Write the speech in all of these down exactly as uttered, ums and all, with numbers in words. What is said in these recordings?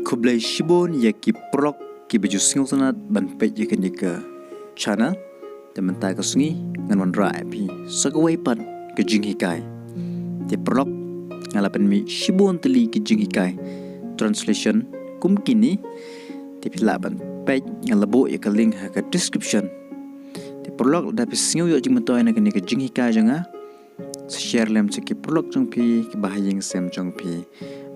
Khublei shibun ïa ki paralok kiba ju sngewtynnat ban peit ïa kane ka channel. Te mynta ka sngi ngan wanrah ïa phi sa kawei pat ka jinghikai. Te paralok, nga la pynmih shibun tylli ki jinghikai translation kum kine. Te phi lah ban peit, nga la buh ïa ka link ha ka description. Te paralok, lada phi sngew ïoh jingmyntoi na kane ka jinghikai jong nga, sa share lem sha ki paralok jong phi, ki bahaïing sem jong phi.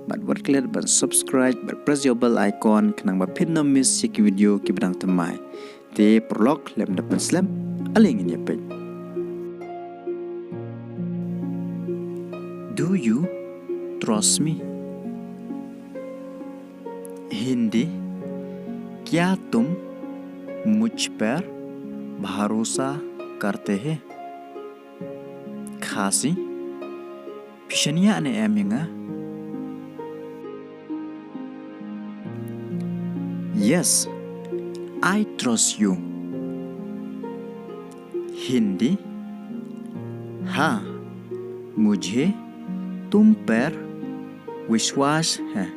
Bad wat klet ban subscribe bad press ïa u bell icon khnang ba phin ym miss ïa ki video kiba dang thymmai. Te paralok, lymda pynslem, ale ngin ïa peit. Do you trust me? हिंदी, क्या तुम मुझ पर भरोसा करते हैं? Khasi, phi shaniah ne em ïa nga? Yes, I trust you. हिंदी, हाँ, मुझे तुम पर विश्वास है।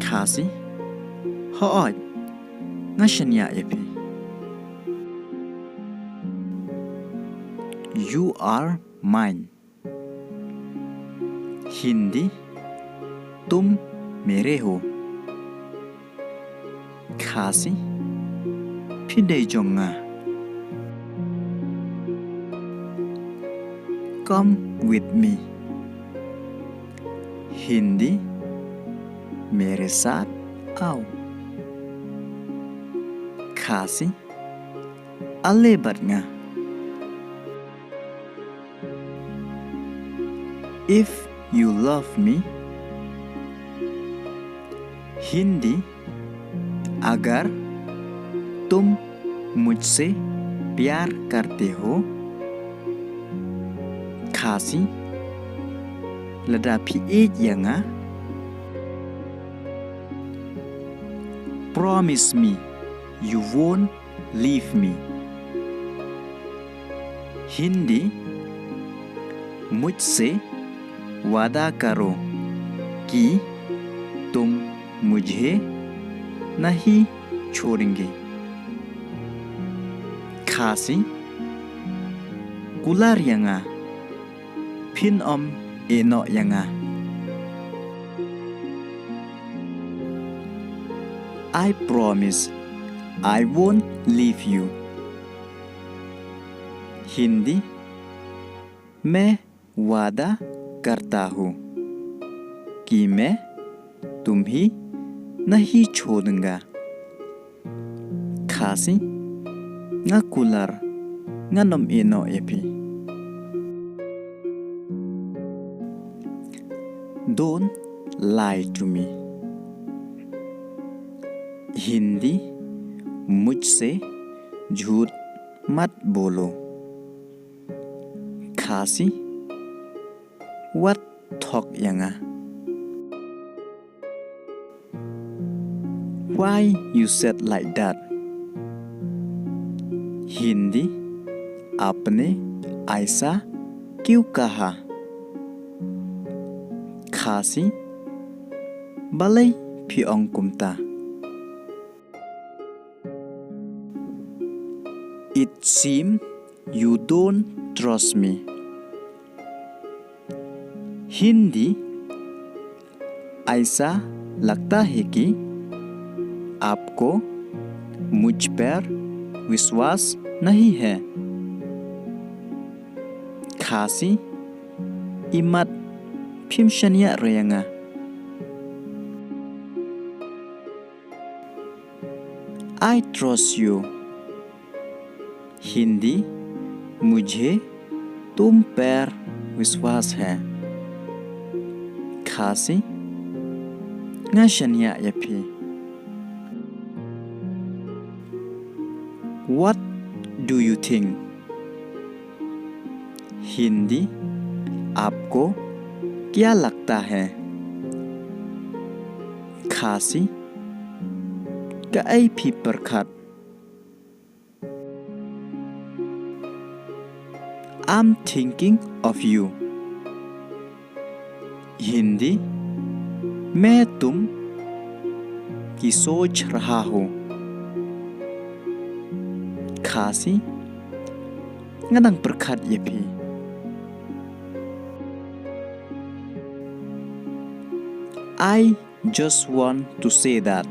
Khasi, hooid, nga shaniah ïa phi. You are mine. हिंदी, तुम मेरे हो। Khasi, phi dei jong nga. Come with me. हिंदी, मेरे साथ आओ। Khasi, ale bad nga. If you love me. हिंदी, अगर तुम मुझसे प्यार करते हो। Khasi, lada phi ïeit ïa nga, promise me you won't leave me. हिंदी, मुझसे वादा करो कि तुम मुझे नहीं छोड़ेंगे। Khasi, kular ïa nga, phin ym ïeh noh ïa nga. I promise I won't leave you. हिंदी, मैं वादा करता हूँ कि मैं तुम्हें नहीं छोड़ूंगा। Khasi, nga kular ngan ym ïeh noh ïa phi. Don't lie to me. हिंदी, मुझसे झूठ मत बोलो। Khasi, wat thok ïa nga. Why you said like that? हिंदी, आपने ऐसा क्यों कहा? Khasi, balei phi ong kumta? It seem you don't trust me. हिंदी, ऐसा लगता है कि आपको मुझ पर विश्वास नहीं है। Khasi, imat phim shaniah ruh ïa nga. I trust you. हिंदी, मुझे तुम पर विश्वास है। Khasi, nga shaniah ïa phi. What do you think? हिंदी, आपको क्या लगता है? Khasi, kaei phi pyrkhat? I'm thinking of you. हिंदी, मैं तुमकी सोच रहा हूँ। Khasi, nga dang pyrkhat ïa phi. I just want to say that.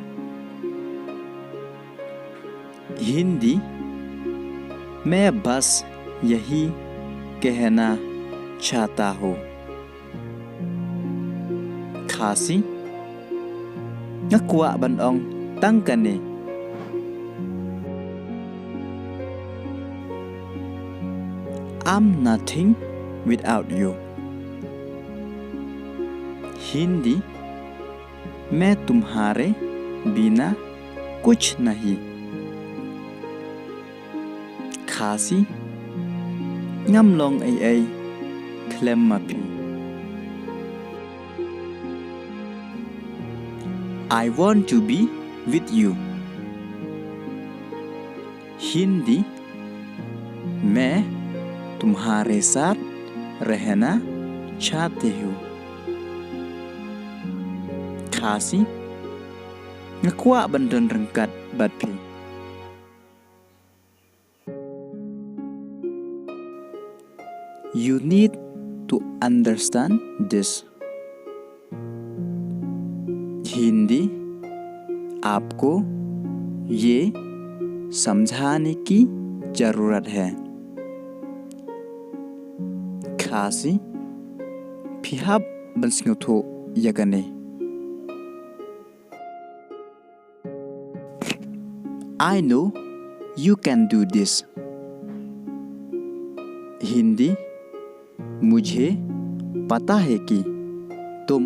Hindi, मैं बस यही कहना चाहता हूँ। Khasi, nga kwah ban ong tang kane. I'm nothing without you. Hindi, मैं तुम्हारे बिना कुछ नहीं। Khasi, ngam long ei ei khlem ma phi. I want to be with you. Hindi, मैं तुम्हारे साथ रहना चाहती हूँ। Khasi, nga kwah ban don ryngkat bad phi. You need to understand this. Hindi, आपको ये समझाने की जरूरत है। Khasi, phi hap ban sngewthuh ïa kane. I know you can do this. Hindi, मुझे पता है कि तुम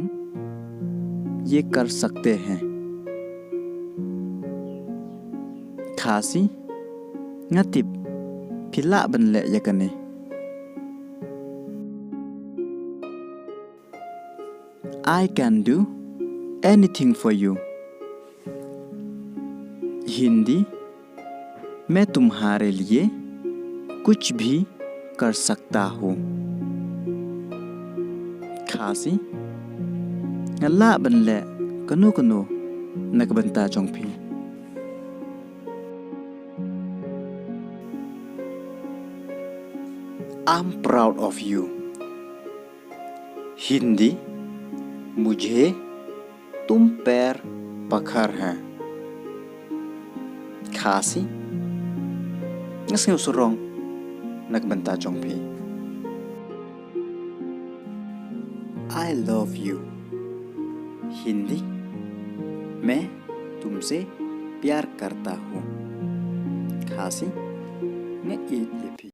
ये कर सकते हैं। Khasi, nga tip phi lah ban leh ïa kane. I can do anything for you. Hindi, मैं तुम्हारे लिए कुछ भी कर सकता हूँ। Khasi, nga lah ban leh kano kano na ka bynta jong phi. I'm proud of you. Hindi, मुझे तुम पर फख्र है। Khasi, nga sngew sarong na ka bynta jong phi. I love you. Hindi, मैं तुमसे प्यार करता हूँ। Khasi, nga ïeit ïa phi.